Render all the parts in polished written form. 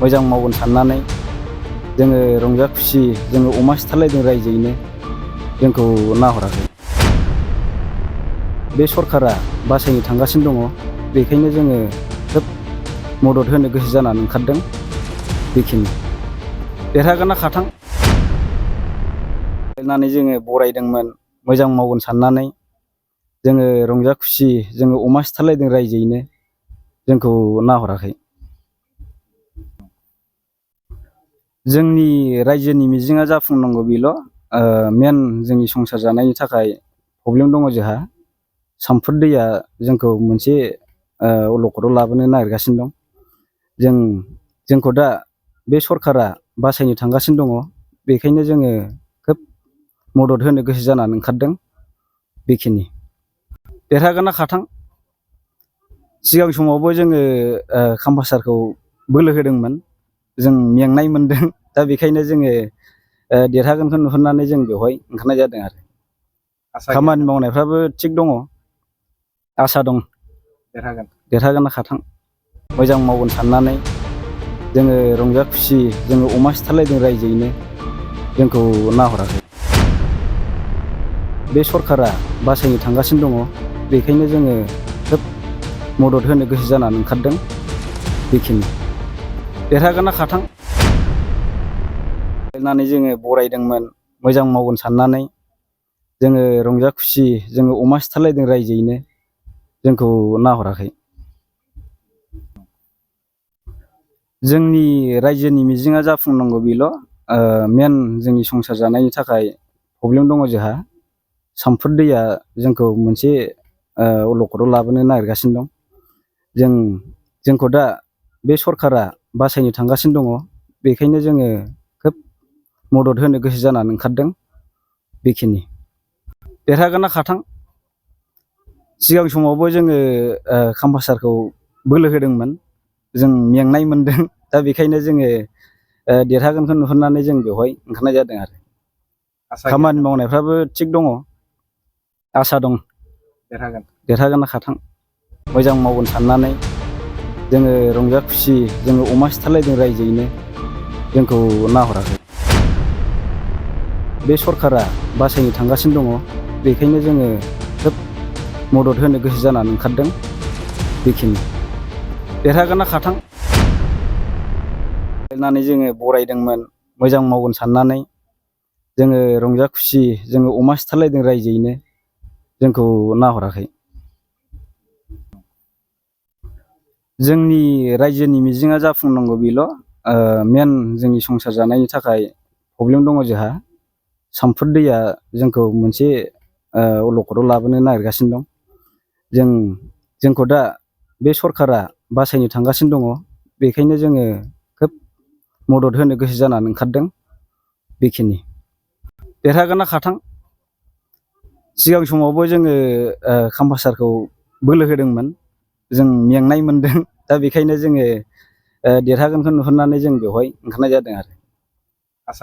मोजां मावगोन साननानै जोङो रंजा खुसि जोङो अमा सिथारलायदों रायजोयैनो जोंखौ नाहराखै। बे सरकारा बासायनो थांगासिनो दङ, बेखायनो जोङो खोब मदद होनो गोसो जानानै ओंखारदों। बेखिनि देरहागोना खाथां होननानै जोङो बरायदोंमोन, मोजां मावगोन साननानै जोङो रंजा खुसि जोङो अमा सिथारलायदों रायजोयैनो जोंखौ नाहराखै। जोंनि रायजोनि मिजिङा जाफुंनांगौ बेल'। मेन जोंनि संसार जानायनि थाखाय प्रब्लेम दङ जोंहा। सामफ्रोद दैया जोंखौ मोनसे अलखदाव लाबोनो नागिरगासिनो दं। जोंखौ दा बे सरकारा बासायनो थांगासिनो दङ, बेखायनो जोङो खोब मदद होनो गोसो जानानै ओंखारदों। बेखिनि देरहागोना खाथां। सिगां समावबो जोङो खाम्फासारखौ बोलो होदोंमोन, जों मेंनाय मोनदों। दा बेखायनो जोङो देरहागोनखौ नुहुरनानै जों बेवहाय ओंखारनाय जादों आरो। खामानि मावनायफ्राबो थिग दङ, आसा दं देरहागोना खाथां। मोजां मावगोन साननानै जोङो रंजा खुसि जोङो अमा सिथारलायदों रायजोयैनो जोंखौ नाहराखै। बे सरकारा बासायनो थांगासिनो दङ, बेखायनो जोङो खोब मदद होनो गोसो जानानै ओंखारदों। बेखिनि देरहागोना खाथां होननानै जोङो बरायदोंमोन, मोजां मावगोन साननानै जोङो रंजा खुसि जोङो अमा सिथारलायदों रायजोयैनो जोंखौ नाहराखै। जोंनि रायजोनि मिजिङा जाफुंनांगौ बेल'। मेन जोंनि संसार जानायनि थाखाय प्रब्लेम दङ जोंहा। सामफ्रोद दैया जोंखौ मोनसे अलखदाव लाबोनो नागिरगासिनो दं। जोंखौ दा बे सरकारा बासायनो थांगासिनो दङ, बेखायनो जोङो खोब मदद होनो गोसो जानानै ओंखारदों। बेखिनि देरहागोना खाथां। सिगां समावबो जोङो खाम्फासारखौ बोलो होदोंमोन, जों मेंनाय मोनदों। दा बेखायनो जोङो देरहागोनखौ नुहुरनानै जों बेवहाय ओंखारनाय जादों आरो। खामानि मावनायफ्राबो थिग दङ, आसा दं देरहागोना खाथां। मोजां मावगोन साननानै जोङो रंजा खुसि जोङो अमा सिथारलायदों रायजोयैनो जोंखौ नाहराखै। बे सरकारा बासायनो थांगासिनो दङ, बेखायनो जोङो खोब मदद होनो गोसो जानानै ओंखारदों। बेखिनि देरहागोना खाथां होननानै जोङो बरायदोंमोन, मोजां मावगोन साननानै जोङो रंजा खुसि जोङो अमा सिथारलायदों रायजोयैनो जोंखौ नाहराखै। जोंनि रायजोनि मिजिङा जाफुंनांगौ बेल'। मेन जोंनि संसार जानायनि थाखाय प्रब्लेम दङ जोंहा। सामफ्रोद दैया जोंखौ मोनसे अलखदाव लाबोनो नागिरगासिनो दं। जोंखौ दा बे सरकारा बासायनो थांगासिनो दङ, बेखायनो जोङो खोब मदद होनो गोसो जानानै ओंखारदों। बेखिनि देरहागोना खाथां। सिगां समावबो जोङो खाम्फासारखौ बोलो होदोंमोन, जों मेंनाय मोनदों। दा बेखायनो जोङो देरहागोनखौ नुहुरनानै जों बेवहाय ओंखारनाय जादों आरो।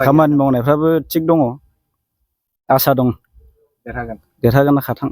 खामानि मावनायफ्राबो थिग दङ, आसा दं देरहागोना खाथां।